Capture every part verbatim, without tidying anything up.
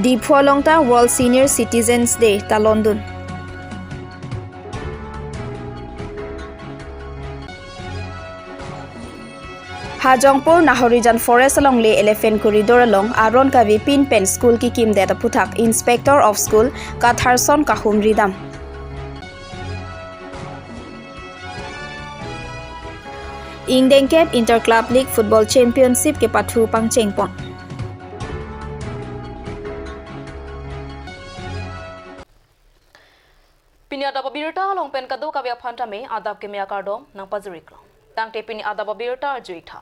Diphu along ta World Senior Citizens Day talondun. Hajongpur Nahorijan Forest along le Elephant Corridor along aron kave pin pen school kikimdet aputhak Inspector of School Katharson Kahum ridam. Ingdengkep Inter Club League Football Championship kepathu pangchengpon. Pini adap abirta along pen kadokave aphan tame adap keme akardom nangpajiriklo. Tangte pini adap abirta arjuiktha.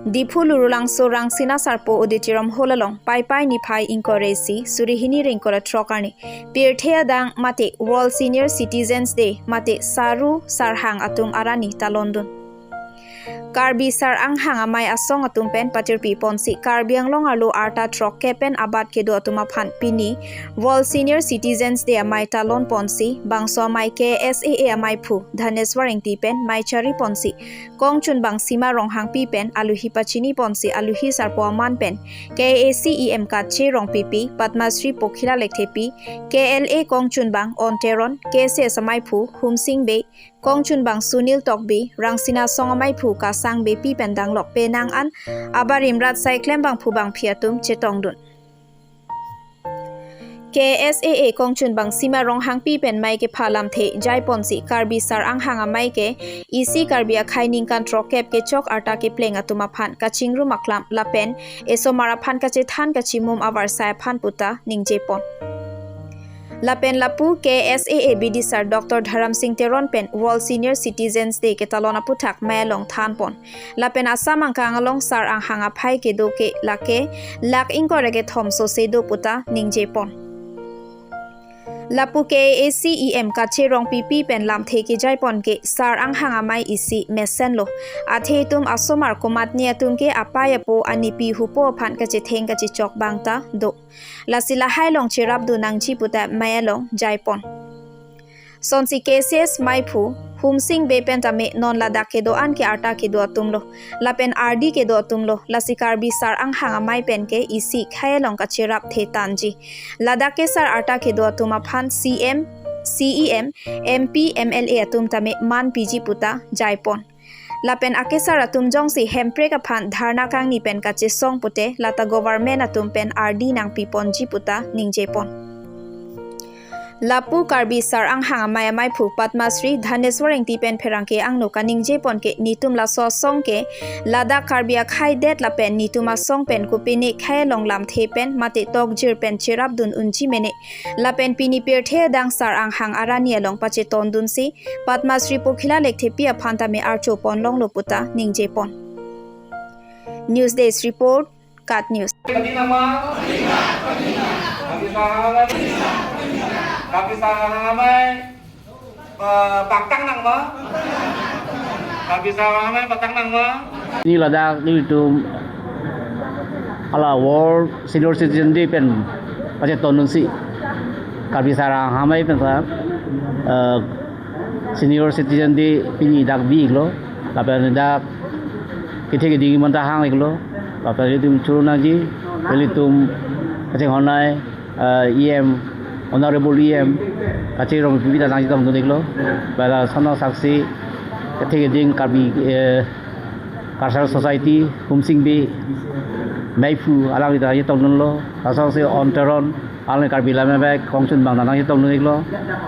Diphu Lurulangso Rangsina Sarpo Auditorium Hall along Paipai niphai ingkoi ra isi suri hini ra ingkoi ra throk arni pirthe adang mate World Senior Citizens Day mate Saru Sarhang atum arani talondun. Karbi Sar Anghang Amei asong atum pen patirpi ponsi Karbi Anglong arlo arta throkkep pen abat kedo atum aphan pini World Senior Citizens Day amei talon ponsi bangso amei K S A A ameiphu Dhaneswar Engti pen mei chari ponsi kongchunbang Sima Ronghangpi pen aluhi pachini ponsi aluhi sarpo aman pen K A A C E M Kache Rongpipi, Padma Shri Pokhila Lekthepi, K L A kongchunbang On Teron, K S A S ameiphu Humsing Bey, kongchunbang Sunil Tokbi, Rangsina asong ameiphu Kasang Beypi pen danglok penang an abarim rat saiklem bangphu bangphi atum chetongdun. K S A A kongchunbang Sima Ronghangpi pen mei kepha lamthe jai ponsi Karbi Sar Anghang Amei ke isi Karbi akhei ningkan throkkep kechok arta kepleng atum aphan kachingrum aklam lapen esomar aphan kachethan kachimum avarsai aphan puta ningje pon. Lapen lapu K S A A bidisar Doctor Dharamsing Teron pen World Senior Citizens Day ketalon aputhak mei along than pon. Lapen Assam angkang along Sar Anghang aphai kedo ke lake lakh ingkoi ra kethom sose do puta ningje pon. Lapu K A A C E M Kache Rongpipi pen lamthe kejai pon ke Sar Anghang Amei isi mesenlo. Athe itum asomar komatne atum ke apei apo anipi hupo aphan kachetheng kachechok bang ta do. Lasi lahai along cherapdun nangji puta mei along jai pon. Sonsi K S A S ameiphu Humsing Bey pen tame non ladak kedo-an ke arta kedo atumlo. Lapen ardi kedo atumlo. Lasi Karbi Sar Anghang Amei pen ke isi khei along kacherap the tanji. Ladak kesar arta kedo atum aphan C M, C E M, M P, M L A atum tame man piji puta jai pon. Lapen akesar atum jongsi hemprek aphan dharna kangni pen kachesong pute lata government atum pen ardi nangpi ponji puta ningje pon. Lapu Karbi Sar Anghang Amei ameiphu Padma Shri Dhaneswar Engti pen pherangke angno kaningje pon ke nitum laso asong ke ladak Karbi akhei det lapen nitum asong pen kopine khei along lamthe pen mate tokjir pen cherapdun unji mene lapen pini pirthe adang Sar Anghang arani along pachetondunsi Padma Shri Pokhila Lekthepi aphan tame archo pon longlo puta ningje pon. News Desk Report, KAT News. Kadi nama? Kadi nama? Kadi nama? Eh, pangtang nang ma? Karbi Sar Anghang Amei pangtang nang ma? Pini ladak nelitum hala World Senior Citizen Day pen pachetondunsi Karbi Sar Anghang Amei pen sa, eh, Senior Citizen Day pini dak bi-iklo. Lapen dak kethe keding imon ta hang-iklo. Lapen ilitum choro nangji, ilitum kachinghon-ai, eh, E M, Honorable E M, Kache Rongpipi ta nangchetongdun-iklo. Bala sonok saksi kethe keding Karbi, eh, Cultural Society, Humsing Bey, meiphu alangli ta nangchetongdunlo. Lasonsi On Teron, alangli Karbi Lammet Abai kongchunbang ta nangchetongdun-iklo.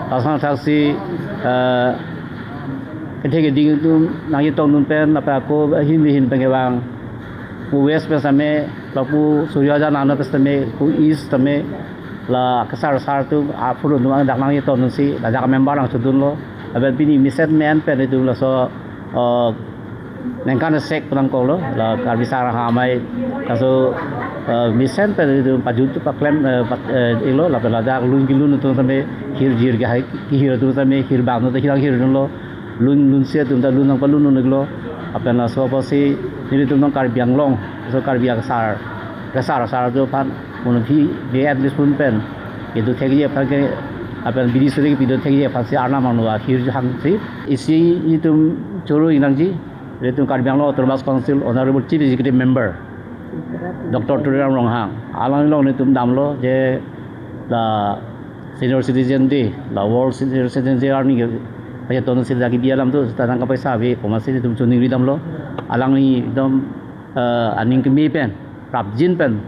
Lasonok saksi, eh, kethe keding atum nangchetongdun pen, lapen ako ahin bihin pen kevang. Pu West pen sitame, lapu Surya Jan ano pen sitame, pu East tame, la kesar sar atum, aphu atum dak nangchetongdunsi, ladak member nangchodunlo. Lapen pini mesen men pen itum laso, eh, ningkan sek penang koklo, la Karbi Sar Anghang Amei, laso, eh, mesen pen itum pajut paklem, eh, pat, eh, iklo, lapen ladak lun kelun atum sitame, hirjir kehai, kehir atum sitame, hir bang atum ta hirang hirdunlo. Lun lunsi atum ta lun nangpalun-un-iklo. Lapen laso apotsi nelitum non Karbi Anglong, laso Karbi akesar, kesar asar atum aphan, mono phi be at least pun pen kedo thekji aphan ke, lapen bidi suri kepido thekji aphansi arnam angno ahirjuhangsi isi itum choro-ik nangji, nelitum Karbi Anglong Autonomous Council Honorable Chief Executive Member Doctor Tuliram Ronghang, alang along nelitum damlo je la Senior Citizen Day, la World Senior Citizen Day arni ke, paja ton sila kebi alam tu, ta tangka paisa ave, komatsi nelitum choningri damlo, alangli ekdom, eh, aning keme pen, prapjin pen,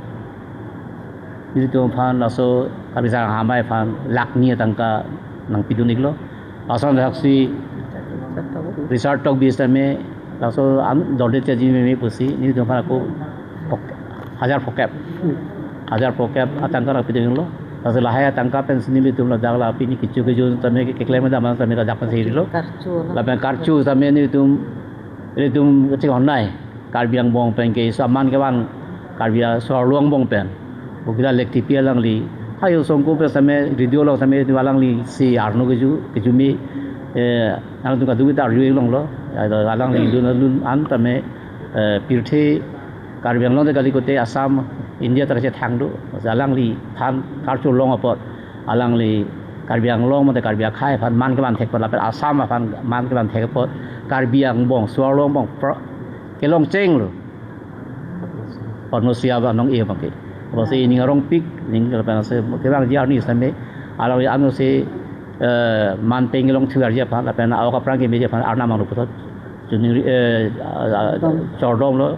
nelitum aphan laso Karbisang Amei aphan lakh ni atangka nangpidun iklo. Lason thaksi Richard Tokbi sitame laso an dorde chaji meme pusi nelitum aphan ako phok-, hajar phokep. Hajar phokep atangka nangpidun iklo. Laso lahai atangka pensi nelitum ladak la pini kecho kecho tame keklem dam tame ladak pensi rilo. Karcho la. Lapen karcho tame nelitum, nelitum kachinghon nai. Karbi angbong pen ke iso aman kevan Karbi a-, so arlo angbong pen. Bukila Lektepi alangli. Hayo songko pen sitame radio along sitame alangli si arno keju, kejumi, eh, alangtum kadokave ta arju longlo. Alangli lun lun an tame, eh, pirthe Karbi Anglong te kali kote Assam, India ta kachethang do. Alangli aphan karcho long apot. Alangli Karbi Anglong mate Karbi akhei aphan man kevan thek apot lapen Assam aphan man kevan thek apot Karbi angbong, so arlo angbong pro-, kelong chenglo. Padma Shri abang nong-e abang ke. Apotsi ning arongpik, ning lapen ase kevangji arni sitame alangli ano si, eh, man peng kelong thuarji aphan lapen awak aphrang kemeji aphan arnam angno puthot choningri, eh, ah, ah, chordomlo.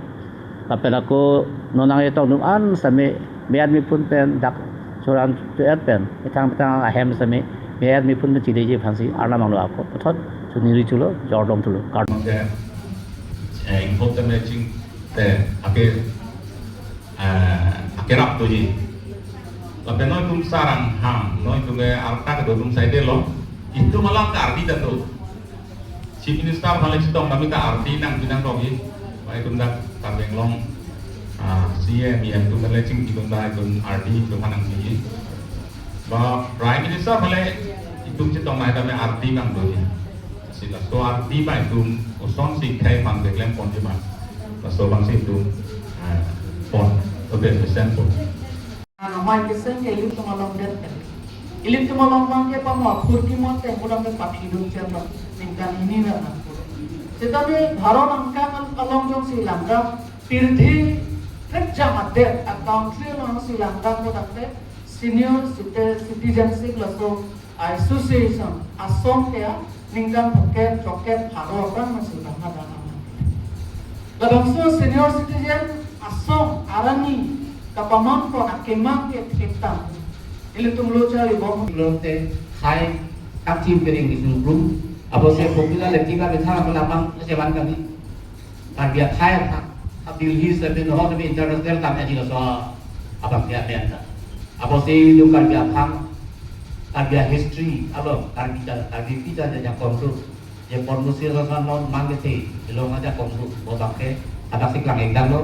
Lapen ako non nangchetongdun an sitame me-at mephun pen dak choran cho-et pen methang methang ahem sitame me-at mephun pen chileji aphansi arnam angno ako puthot choningri thulo, chordom thulo. Kar- Mate, eh, ingkop tame ching te ake, eh, akerap doji. Lapen noi atum sarang hang, noi atum ke arta kedo atum saidelo. Itum alam ke ardi ta do. Chief Minister aphan le chetong kami ta ardi nangpi nangtokji. Ba itum dak Karbi Anglong, ah, C M, E M atum le chingki atum ta itum ardi itum aphan nangpiji. Ba Prime Minister aphan le itum chetong nai tame ardi nangdoji. Si laso ardi ba itum osomar si khei aphan keklem ponji ma. Laso abangsi itum, ah, pon. Oke, mesen pon. Amei kesen ke ilitum along det. Ilitum along abang ke pamo aphurkimo te muram ke paphidun chemlo. Ningkan hini ra nangpur. Sitame Bharat angkang along jongsi langdam, pirthe thekjam adet a country along si langdam ko dakte senior citi-, citizenship laso association asong ke a ningkan phokep, chokep, pharo aphan masih bang ada nama. Labangso senior citizen asong arni kapaman pon akemang ke thektam. Ilitum lo charli bom. Lo te khai tak tim kering di sungkrum. Apotsi popular le tiga betha apa lapang kejawan kami. Karbi akhei aphan, ha Delhi sitame nohok tame international tame aji laso abang dia menta. Apotsi itum Karbi aphan, Karbi history, alo Karbi ta, Karbi pita ja jakong tu. Je Padma Shri lason non mang kethe, ilong ajakong tu, bo abang ke, adak si klang ekdam lo.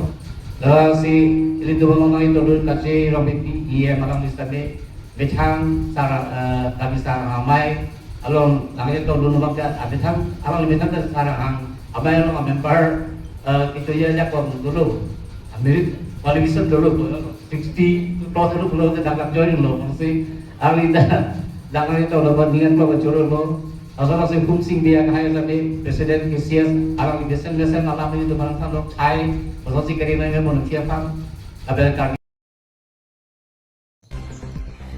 Lasi, ilitum along nangchetongdun kache Rongpipi, E M alangli sitame, methang sar, eh, Karbisang Amei along nangchetongdun abang ke, ah, methang, alangli methang ke Sarang Amei along a member, eh, kecho ajakong dolo. A merit qualification dolo, sixty plus dolo, pulo ke dak join lo, mangsi, alangli dak, dak nangchetonglo, ba ningan ko choro lo. Asal asal Kum Sing Bey akhei sitame president K C S, alangli besen besen alam ilitum aphan thanlo khai, asal si kari nai mon kia pang, abel kar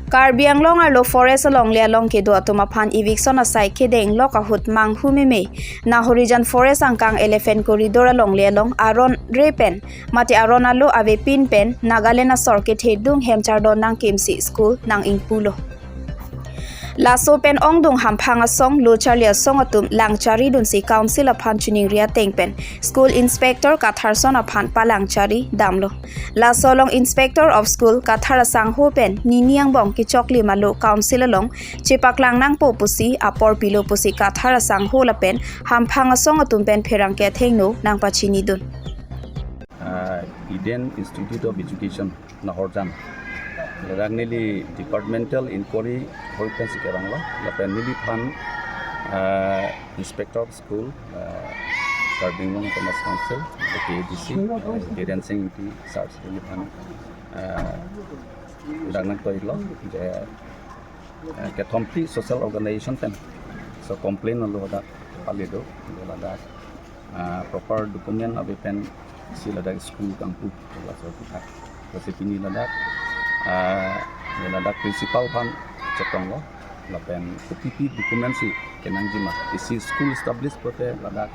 Karbi Anglong arlo forest alongle along kedo atum aphan eviction asai kedeng lok ahut manghu meme. Nahorijan forest angkang elephant corridor alongle along aron re pen mate aron alo avepin pen Nagaland asor kethedung hem chardon nangkimsi school nang-ingpulo. Laso pen ongdung hamphang asong, lo charli asong atum lang charidunsi council aphan choningri ateng pen school inspector Kathar son aphan palang chari damlo. Laso along Inspector of School Kathar asangho pen nini angbong kechoklim alo council along chepaklang nangpo pusi apor pilo pusi Kathar asangho lapen hamphang asong atum pen pherangke athengno nangpachinidun. Ah, Eden Institute of Education, Nahorijan. Ladak neli departmental inquiry hoi pensi kevanglo. Lapen neliphan, ah, Inspector of School, ah, Karbi Anglong Autonomous Council, K A D C, ah, Biren Singh Ingti sir neliphan, ah, dak nangtoilo, je, ah, kethom phli social organization pen. So complain lo dak pali do, ladak, ah, proper document ave pen Si ladak school kangpu, laso aputhak. Lasi pini ladak, ah, ya ladak principal aphan chetonglo, lapen kopi-pi document si kenangjima. Isi school establish pulote ladak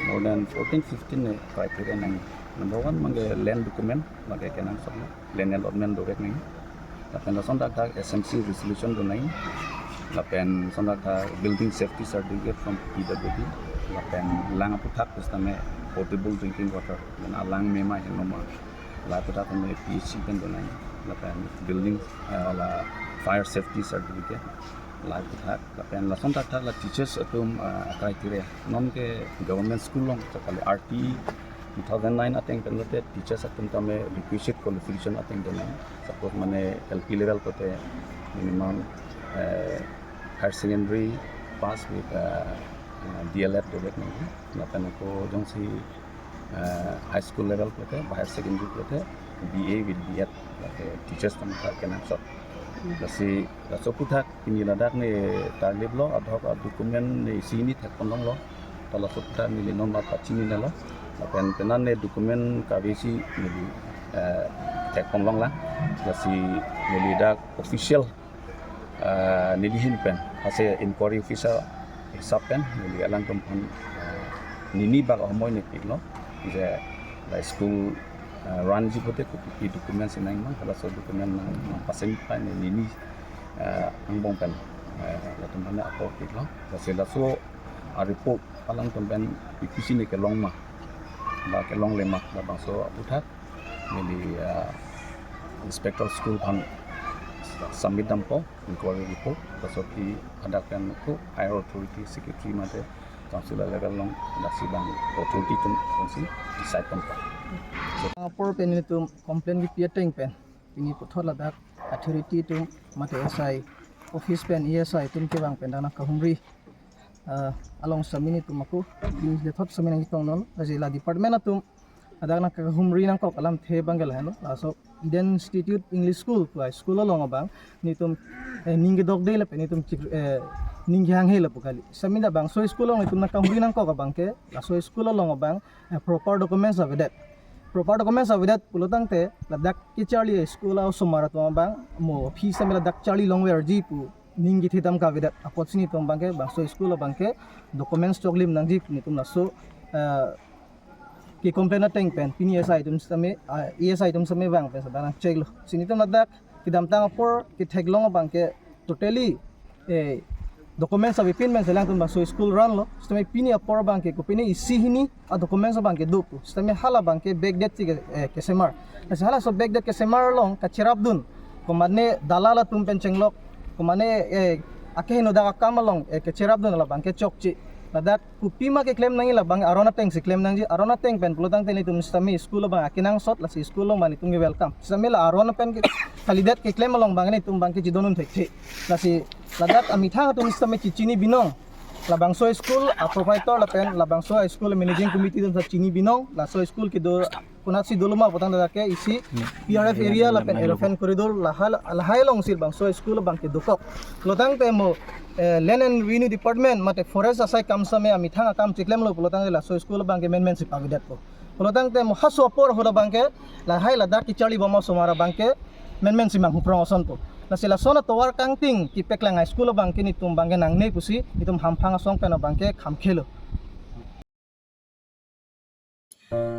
more than fourteen fifteen ne criteria nang. Number one abangke land document, lake kenangsotlo, land allotment dovek nang. Lapen lason thakthak S M C resolution do nang. Lapen lason thakthak building safety certificate from P W D. Lapen lang aputhak pusitame potable drinking water. Lapen alang mema henoma. La aputhak kami P H C pen do nang. Lapen building, eh, la fire safety certificate. La aputhak. Lapen lason thakthak la teachers atum, eh, criteria. Non ke government school along, so kali R T E two thousand nine ateng pen lote teachers atum tame requisite qualification ateng do nang. Suppose mane L P level pulote minimum, eh, higher secondary pass with, eh, eh, D L Ed dovek nang. Lapen ako jongsi, eh, high school level pulote, higher secondary pulote, B A with B Ed, lake teachers atum ta kenangsot. Lasi, laso aputhak pini ladak ne tarliplo, adhok adocument ne isi hini thekponlonglo. Ta laso aputhak neli non ma pachinine lo. Lapen penang ne document kave si neli, eh, thekponlonglang. Lasi neli dak official, eh, neli ahin pen, ase inquiry officer hisap pen, neli alangtum aphan, eh, nini bak ahomoi nepiklo. Je la school, eh, runji pulote kopi document si nangma, halaso document nang, nang pasang pen nini, eh, angbong pen, eh, latum aphan apor piklo. Lasi laso a-report alangtum pen P P C ne kelong ma, ba kelongle ma, labangso aputhak neli, eh, inspector school aphan submit dampo inquiry report. Laso aphi hadak pen ko higher authority secretary mate council level along daksi bang authority atum kongsi decide dampo. Apor pen nelitum complaint kipi ateng pen pini puthot ladak authority atum mate S I office pen A S I atum kevang pen dak nangkahumri, ah, along sitame nelitum ako pini lethot sitame nangketong non, aje la department atum ladak nangkahumri nangkok alamthe abangke lahenlo. Laso Eden Institute English School pu school along abang nelitum, eh, ning kedokde lapen nelitum chik, eh, ning kehanghe lapu kali. Sitame labangso school along nelitum nangkahumri nangkok abangke, laso school along abang, eh, proper documents avedet. Proper documents avedet pulo tangte ladak kecharli school a-osomar atum abang mo aphi sitame ladak charli longverji pu ning kethedam kavedet apotsi nelitum abangke bangso school abangke documents choklim nangji pu nelitum laso, eh, kecomplain ateng pen pini S I atum sitame, ah, A S I atum sitame vang pen sada nangcheklo. Si nelitum ladak kedamtang apor ketheklong abangke totally, eh, documents avepin pen si alangtum bangso school runlo. Sitame pini apor abangke kopine isi hini a-documents abangke do pu. Sitame hala abangke backdate si ke, eh, kesemar. Lasi halaso backdate kesemar along kacherapdun, komane dalal atum pen chenglok, komane, eh, akeheno dak akam along, eh, kecherapdun labangke chokche. Ladak kopima keklem nangji labang aron ateng si klem nangji, aron ateng pen pulo tangte nelitum sitame school abang akenangsot, lasi school along abang nelitum ke welcome. Sitame la aron pen ke kalidet keklem along abang nelitum abangke chedondun thekthe. Lasi ladak amethang atum sitame chechini binong. Labangso school a-proprietor lapen labangso school managing committee atum ta chini binong. Laso school kedo konatsi dolo ma pu tangte dak ke isi P R F area lapen elephant corridor lahai, lahai alongsi labangso school abangke dokok. Pulo tangte mo, eh, Land and Revenue Department mate forest asai kam sitame amethang akam cheklemlo pulo tangte laso school abangke menmen si pavedetpo. Pulo tangte mo halaso apor ahut abangke lahai ladak kecharli bom osomar abangke menmen si manghuprong asonpo. Lasi lason atovar kangting kepeklang a-school abangke nelitum abangke nangne pusi nelitum hamphang asong pen abangke khamkhelo.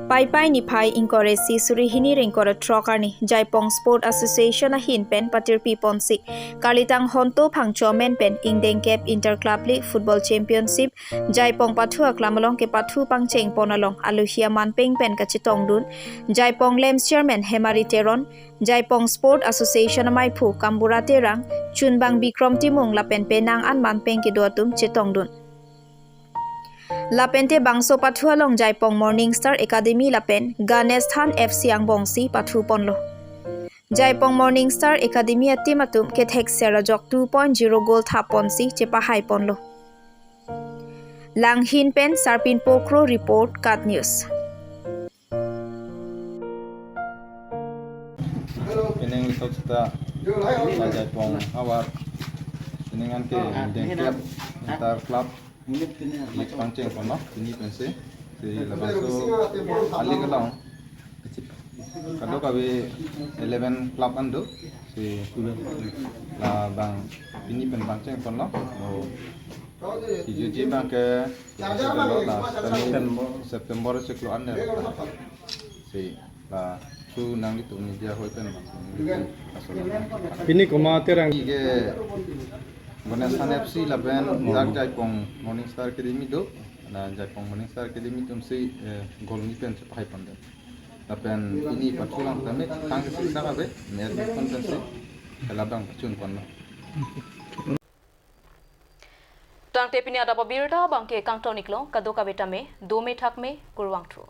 Paipai niphai ingkoi ra isi suri hini ra ingkoi ra throk arni Jaipong Sport Association ahin pen patirpi ponsi Karlitang Honto Phangcho amen pen ingdeng kep Inter Club League Football Championship Jaipong pathu aklam along kepathu pangcheng pon along alohi aman peng pen kachetongdun Jaipong LAMPS Chairman Hemari Teron, Jaipong Sport Association amaiphu Kambura Terang, chunbang Bikrom Timung lapen penang an man peng kedo atum chetongdun. Lapente bangso pathu along Jaipong Morning Star Academy lapen Ganesh Than F C angbongsi pathu ponlo. Jaipong Morning Star Academy a-team atum kethek ser ajok two point zero goal thap ponsi chepahai ponlo. Langhin pen Sarpin Pokro report, KAT News. Pining sok seta la Jaipong ahavar. Pining anke ingdeng kep Inter Club League pangcheng ponlo, pini pensi. Si labangso a-league along Kadokave eleven club an do. Si labang pini pen bang cheng ponlo. Mo si juji bang ke lo la September, September chiklo an de. Si la chu nanglitum media hoi pen bang. Pini komat terang. Ike Ganesh Khan F C lapen dak Jaipong Morning Star Academy do. Na Jaipong Morning Star Academy atum si, eh, goal ni pen chepahai pondet. Lapen pini pachulang tame thang ke siksa kabe, net ni pon pensi, labang pachun ponlo. Tangte pini adap abirta bang ke kangton iklo, kadokave tame, dome thakme, kurvangthu.